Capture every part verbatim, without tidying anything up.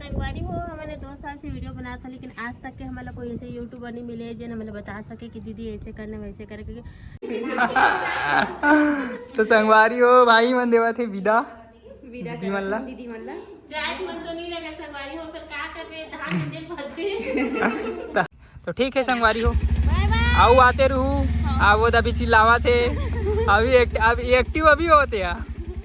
संगवारी हो, हमन दो साल से वीडियो बनात हन, लेकिन आज तक के हमन ला कोई ऐसे यूट्यूबर नहीं मिले जेन हमन ला बता सके कि दीदी ऐसे करना, वैसे करके। तो संगवारी हो, भाई मन देवत हे विदा। विदा दीदी मन ला। दीदी मन ला। जाए के मन तो नहीं लगे संगवारी हो, फिर का करबे, धान मिंजे ल पड़थे। त-, तो ठीक है संगवारी हो, बाय बाय। आऊ आते रहू। हाँ। आ वो अभी चिल्लावत हे। अभी एक-, अभी एक्टिव अभी होते हैं।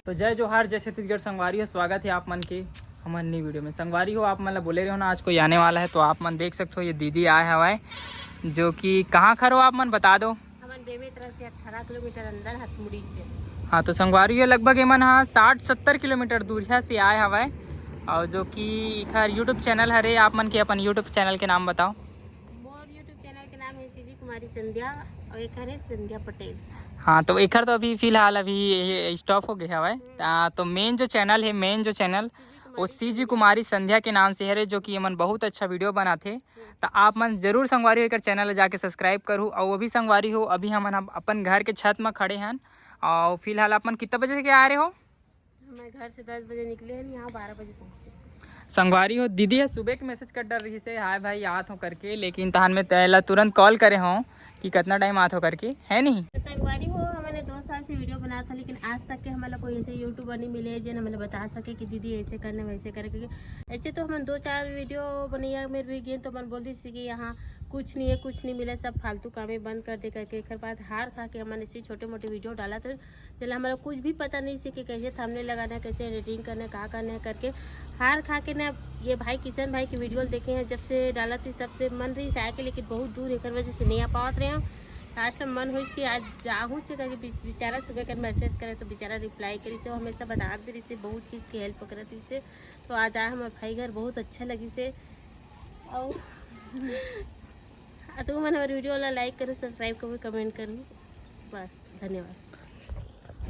तो जय जोहार, जय छत्तीसगढ़ संगवारी हो, स्वागत है आप मन के हमर नई वीडियो में। संगवारी हो, आप मन ला बोले रहो ना, आज कोई आने वाला है, तो आप मन देख सकते हो, ये दीदी आए हवाए, जो कि कहाँ खरो आप मन बता दो। हमन बेमेतरा से अठारह किलोमीटर अंदर हथमुड़ी से। हाँ, तो संगवारी हो, लगभग एमन हा साठ सत्तर किलोमीटर दूरिया से आए हवाए, और जो कि इखर यूट्यूब चैनल हरे, आप मन के अपन यूट्यूब चैनल के नाम बताओ। मोर यूट्यूब चैनल के नाम है सीजी कुमारी संध्या और एकर है संध्या पटेल। हाँ, तो एकर तो अभी फिलहाल अभी स्टॉप हो गया हवाए। आ, तो मेन जो चैनल है, मेन जो चैनल, वो सीजी कुमारी संध्या के नाम से हरे, जो कि एमन बहुत अच्छा वीडियो बनाथे। तो आप मन जरूर संगवारी हो एकर चैनल ला जाके सब्सक्राइब करू। और वो भी संगवारी हो, अभी हमन हम अपन घर के छत में खड़े हन। और फिलहाल आप मन कितना बजे के आ रहे हो? मैं घर से दस बजे निकले हन, यहाँ बारह बजे पहुँचे। संगवारी हो, दीदी है सुबह के मैसेज कर डर रही से, "हाय भाई, आत हो" करके, लेकिन तहन में तेला तुरंत कॉल करे हो कि कितना टाइम आत हो करके, है नहीं? तो संगवारी हो, हमन दो साल से वीडियो बनात हन, लेकिन आज तक के हमन ला कोई ऐसे यूट्यूबर नहीं मिले जेन हमन ला बता सके कि दीदी ऐसे करना, वैसे करके। ऐसे तो हमन दो चार वीडियो बनैया में भी गेन, तो मन बोल दी कि यहाँ कुछ नहीं है, कुछ नहीं मिले, सब फालतू कामे बंद कर दे करके। एकर बाद हार खा के हमन ऐसे छोटे मोटे वीडियो डालत हन, जेला हमला कुछ भी पता नहीं से कि कैसे थंबनेल लगाना है, कैसे एडिटिंग करना है, का करना है करके। हार खा के ना, ये भाई किशन भाई की वीडियो देखे हैं, जब से डालत ही तब से मन रही से आए के, लेकिन बहुत दूर एकर वजह से नहीं आ पावत रहे हैं। लास्ट में मन होइस कि आज जाहूँ चे करके बि-, बेचारा सुबह कर मैसेज करे तो बेचारा रिप्लाई करी से, वो हमेशा बतात भी रही से, बहुत चीज़ की हेल्प करत रही से। तो आज आए हमारे भाई घर, बहुत अच्छा लगी से। और आ, तुमन हमर वीडियो ला लाइक करू, सब्सक्राइब करू, कमेंट करू। बस, धन्यवाद।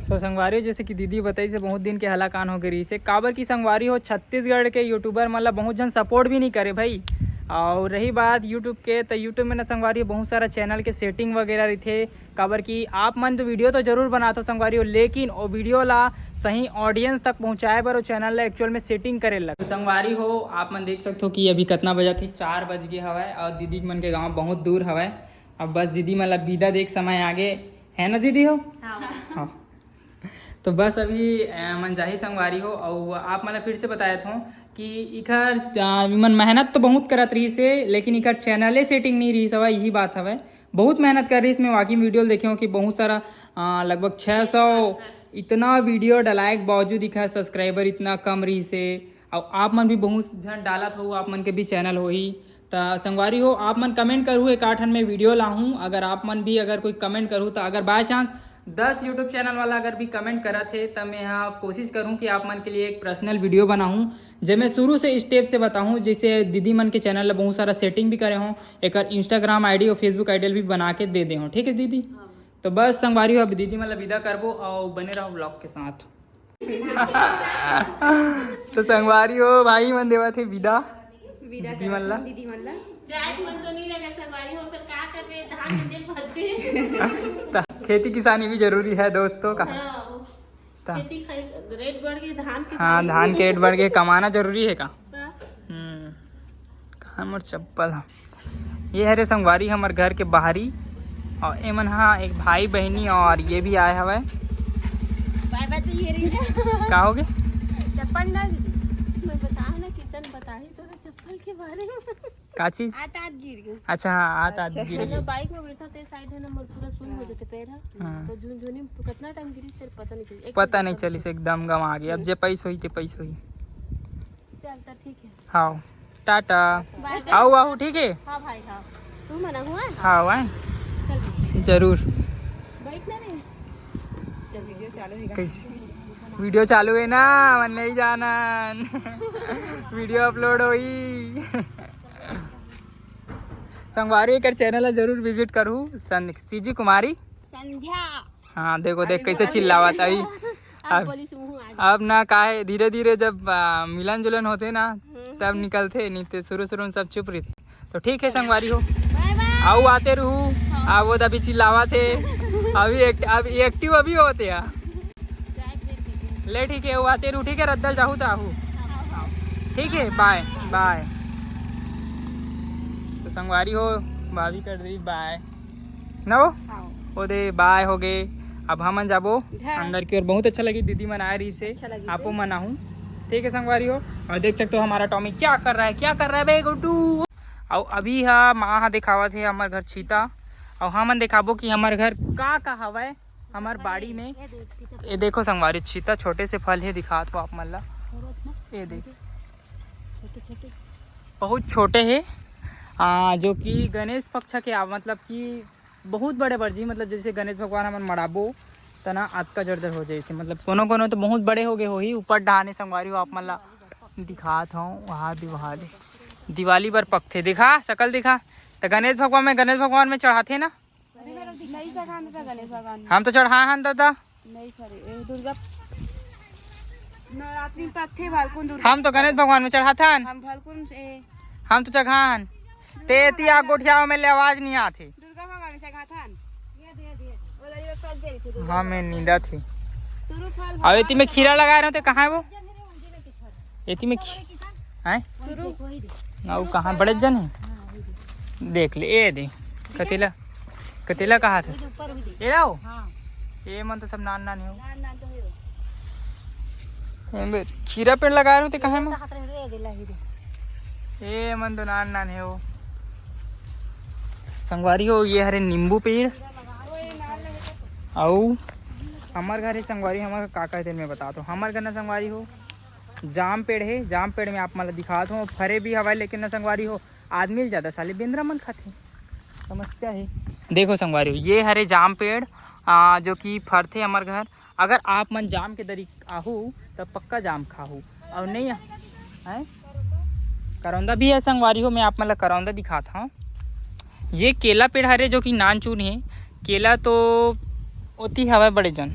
तो संगवारी हो, जैसे कि दीदी बताई से बहुत दिन के हलाकान हो गई रही से, काबर की संगवारी हो, छत्तीसगढ़ के यूट्यूबर मन ला बहुत जन सपोर्ट भी नहीं करे भाई। और रही बात यूट्यूब के, तो यूट्यूब में ना संगवारी हो, बहुत सारा चैनल के सेटिंग वगैरह रहिथे, काबर कि आप मन तो वीडियो तो जरूर बनात हो संगवारी हो, लेकिन वो वीडियो ला सही ऑडियंस तक पहुंचाए बर वो चैनल ला एक्चुअल में सेटिंग करे लग। तो संगवारी हो, आप मन देख सकते हो कि अभी कितना बजा थी, चार बज गए हवय और दीदी मन के गांव बहुत दूर हवय। अब बस दीदी मन ला विदा देख समय आगे, है ना दीदी हो? हाँ। हाँ। तो बस अभी, अ, मन जाही संगवारी हो, और आप मन ला फिर से बताए थो कि इखर, अ, मन मेहनत तो बहुत करत रही से, लेकिन इखर चैनले सेटिंग नहीं रही हवय, यही बात हवय। बहुत मेहनत कर रही इसमें, वाकई वीडियो देखे हो कि बहुत सारा, अ, लगभग छः सौ इतना वीडियो डलाए के बावजूद इखर सब्सक्राइबर इतना कम रही से, और आप मन भी बहुत झन डालत हो, आप मन के भी चैनल होही। त संगवारी हो, आप मन कमेंट करू, एक आठ ठन में वीडियो लाहूँ। अगर आप मन भी अगर कोई कमेंट करू, त अगर बाय चांस दस यूट्यूब चैनल वाला अगर भी कमेंट करत हे, त मैं हा कोशिश करूँ कि आप मन के लिए एक पर्सनल वीडियो बनाहूँ, जेमे शुरू से स्टेप से बताहूँ। जैसे दीदी मन के चैनल ला बहुत सारा सेटिंग भी करे हों, एकर इंस्टाग्राम आईडी और फेसबुक आईडी भी बना के दे दे हों, ठीक है दीदी? हाँ। तो बस संगवारी हो, अब दीदी मन ला विदा करबो और बने रहो व्लॉग के साथ। तो संगवारी हो, भाई मन देवत हे विदा विदा दीदी मन ला। दीदी मन ला। जाए के मन तो नहीं लगे संगवारी हो, फिर का करबे, धान मिंजे ल पड़थे। त खेती किसानी भी जरूरी है दोस्तों का। हाँ। त खेती खाई, रेट बढ़ गई धान के, हाँ, धान के रेट बढ़ गए, कमाना जरूरी है का? हाँ। हम्म, कहाँ मोर चप्पल है? ये हरे संगवारी हमर घर के बाहरी, और एमन हा एक भाई बहनी, और ये भी आए हवय। बाय बाय तो ये रही ना। का हो गए? चप्पल डाल दीजिए। मैं बताओ ना, किशन बताही तो ना चप्पल के बारे में। का चीज? आत आत गिर गई। अच्छा, हाँ, आत आत अच्छा। गिर गई। बाइक में बैठा थे, साइड है ना, मोर पूरा सुन हो जाते पैर है। हाँ। तो झुनझुनी कितना टाइम गिरी, तेरे पता नहीं चली, पता नहीं चली से एकदम गंवा गई। अब जे पैस होई ते पैस होई। चल, तो ठीक है। हाँ, टाटा। बाय। आओ, आओ, ठीक है? हाँ भाई, हाँ। तू मना हुआ है? हाँ, आए। चल। जरूर। बैठ ना रे। चल, वीडियो चालू है। कैसे? वीडियो चालू है ना, मन नहीं जाना। वीडियो अपलोड होई। संगवारी एकर चैनल ला जरूर विजिट करू, सं-, सीजी कुमारी। संध्या। हाँ, देखो, देख अरे कैसे बाप रे। चिल्लावत अभी। अब अब, बोली से मुंह आ गया। अब ना का है, धीरे-धीरे जब, आ, मिलन जुलन होथे ना, हम्म। तब निकलथे, नहीं तो शुरू-शुरू में सब चुप रहिथे। तो ठीक है संगवारी हो, बाय बाय। आओ आते रहू, हाँ। आ वो अभी चिल्लावत हे, अभी एक-, अभी एक्टिव अभी होथे या। ले ठीक है, वो आते रहू, ठीक है, रद्दल जाहू तो आहू। हाँ, हाँ। ठीक है, बाय। बाय। तो संगवारी हो, भाभी कर दी बाय। नो, हाँ। ओ दे, बाय हो गए। अब हमन जाबो घर। अंदर की ओर। बहुत अच्छा लगी, दीदी मन आए रही से। अच्छा लगी आपो से। मन आहू। ठीक है संगवारी हो, और देख सकते हो हमारा टॉमी क्या कर रहा है, क्या कर रहा है बे गुड्डू। और अभी हा माँ हा दिखावत है हमर घर छीता, और हमन दिखाबो कि हमर घर का का हवय हमर बाड़ी में। ये देख, सीता। ये देखो संगवारी, छीता छोटे से फल है, दिखात हो आप मन ला। ये देख, छोटे छोटे। बहुत छोटे है, आ, जो कि गणेश पक्ष के आ, मतलब कि बहुत बड़े बड़े जी, मतलब जैसे गणेश भगवान हमन मड़ाबो, त ना अतका जड़ जड़ हो जाए थे। मतलब कोनो कोनो तो बहुत बड़े हो गए होही। ऊपर डहाने संगवारी हो, आप मन ला दिखात हूँ, वहाँ दिवाली, दिवाली बर पकथे। दिखा, शकल दिखा। तो गणेश भगवान में, गणेश भगवान में चढ़ाथे ना। नहीं चढ़ान था गणेश भगवान में। हम तो चढ़ाए हन दादा। नहीं करे, ए, दुर्गा नवरात्रि में पकथे, फाल्गुन दुर्गा। हम तो गणेश भगवान में चढ़ाथन। हम फाल्गुन से। हम तो चघान। ते एती आ गोठियाव में ले आवाज नहीं आथे। दुर्गा भगवान में चघाथन। ओला ये पक गई थी दुर्गा हाँ, मैं भगवान। नींदा थी। तुरु फल अब एती में भगवान खीरा लगा रहे हो, तो कहाँ है वो? एती में खी-, हैं? शुरू। ना, वो कहाँ बड़े जन है? देख ले, ये दे। कतेला, कतेला कहा था? ये रहो। ये मन तो सब नान नान हो। एमे खीरा पेड़ लगा रहे हो, ते कहाँ है? ये मन तो नान नान है वो। संगवारी हो, ये हरे नींबू पेड़। अउ हमर घर है संगवारी, हमर का का है तेन में बता दो। हमर घर ना संगवारी हो, जाम पेड़ है। जाम पेड़ में आप मन ला दिखात हो, फरे भी हवय, लेकिन ना संगवारी हो, आदमी ल ज्यादा साले बेंदरा मन खाथे। समस्या है। देखो संगवारी हो, ये हरे जाम पेड़, आ, जो कि फरथे हमर घर। अगर आप मन जाम के दरी आहू, तब पक्का जाम खाहू। और नहीं है, करौंदा भी है संगवारी हो, मैं आप मन ला करौंदा दिखात हूँ। ये केला पेड़ हरे, जो कि नान चून है। केला तो ओती हवय बड़े जन,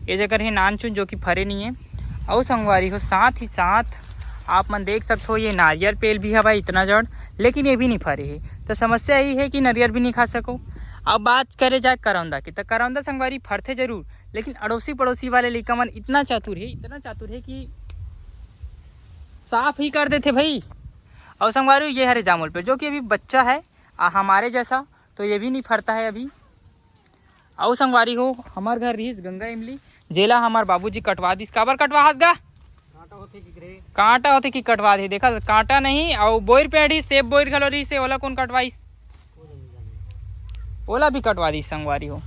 ये जगह है नान चून, जो कि फरे नहीं है। और संगवारी हो, साथ ही साथ आप मन देख सकते हो, ये नारियल पेड़ भी हवय इतना जड़, लेकिन ये भी नहीं फरे है। तो समस्या यही है कि नारियल भी नहीं खा सको। अब बात करे जाए करौंदा की, तो करौंदा संगवारी फरथे जरूर, लेकिन अड़ोसी पड़ोसी वाले लइका मन इतना चातुर है, इतना चातुर है कि साफ ही कर देथे भाई। और संगवारी हो, ये हरे जामुल पेड़, जो कि अभी बच्चा है, आ, हमारे जैसा, तो ये भी नहीं फरता है अभी। अउ संगवारी हो, हमर घर रिहिस गंगा इमली, जेला हमर बाबूजी कटवा दिस। काबर कटवा हस गा? कांटा होथे कि कटवा दे। देखा, कांटा नहीं, अउ बोइर पेड़ ही, सेब बोइर घलो रिहिस, ओला कौन कटवाइस? ओला भी कटवा दिस संगवारी हो।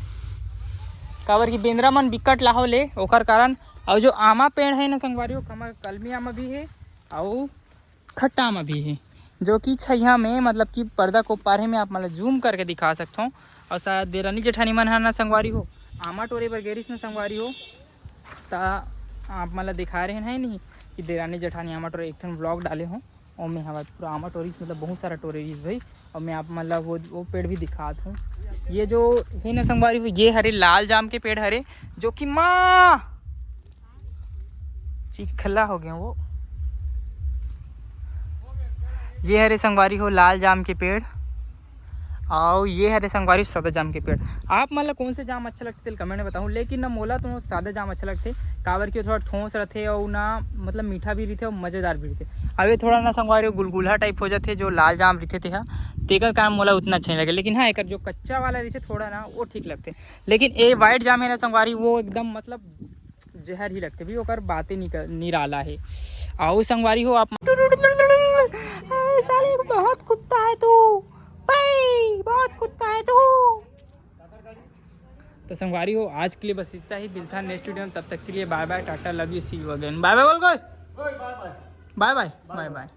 काबर कि बेंदरा मन बिकट लाहो ले, ओकर कारण। अउ जो आमा पेड़ है ना संगवारी हो, हमर कलमी आमा भी है, अउ खट्टा आमा भी है, जो कि छइहा में, मतलब कि पर्दा को पारे में आप मन ला जूम करके दिखा सकथों। और शायद देरानी जेठानी मन ह ना संगवारी हो, आमा टोरे बर गेरिस ना संगवारी हो, त आप मन ला दिखा रहे हैं नहीं कि देरानी जेठानी आमा टोरे एक ठन व्लॉग डाले हो, ओमे हवा पूरा आमा टोरिस, मतलब बहुत सारा टोरे रिस भाई। और मैं आप मन ला वो, वो पेड़ भी दिखात हूँ। ये जो है ना संगवारी हो, ये हरे लाल जाम के पेड़ हरे, जो कि माँ चिखला हो गया वो। ये हरे संगवारी हो लाल जाम के पेड़, और ये हरे संगवारी हो सादा जाम के पेड़। आप मन ला कौन से जाम अच्छा लगथे, तेला कमेंट में बताहू, लेकिन ना मोला तो सादा जाम अच्छा लगथे, काबर कि वो थोड़ा ठोस रथे और ना, मतलब, मीठा भी रथे और मजेदार भी रथे। अब ये थोड़ा ना संगवारी हो गुलगुला टाइप हो जाथे, जो लाल जाम रथे तेहा, तेकर कारण मोला उतना अच्छा नहीं लगे। लेकिन हाँ, एकर जो कच्चा वाला रथे थोड़ा ना, वो ठीक लगथे। लेकिन ये व्हाइट जाम है ना संगवारी, वो एकदम, मतलब, जहर ही लगथे भी, ओकर बातें निक-, निराला है। आओ संगवारी हो आप। ए, साले बहुत कुत्ता है तू भाई, बहुत कुत्ता है तू। तो संगवारी हो, आज के लिए बस इतना ही। मिलता है नेक्स्ट वीडियो में, तब तक के लिए बाय बाय, टाटा, लव यू, सी यू अगेन, बाय बाय बोल कोई, बाय बाय, बाय बाय।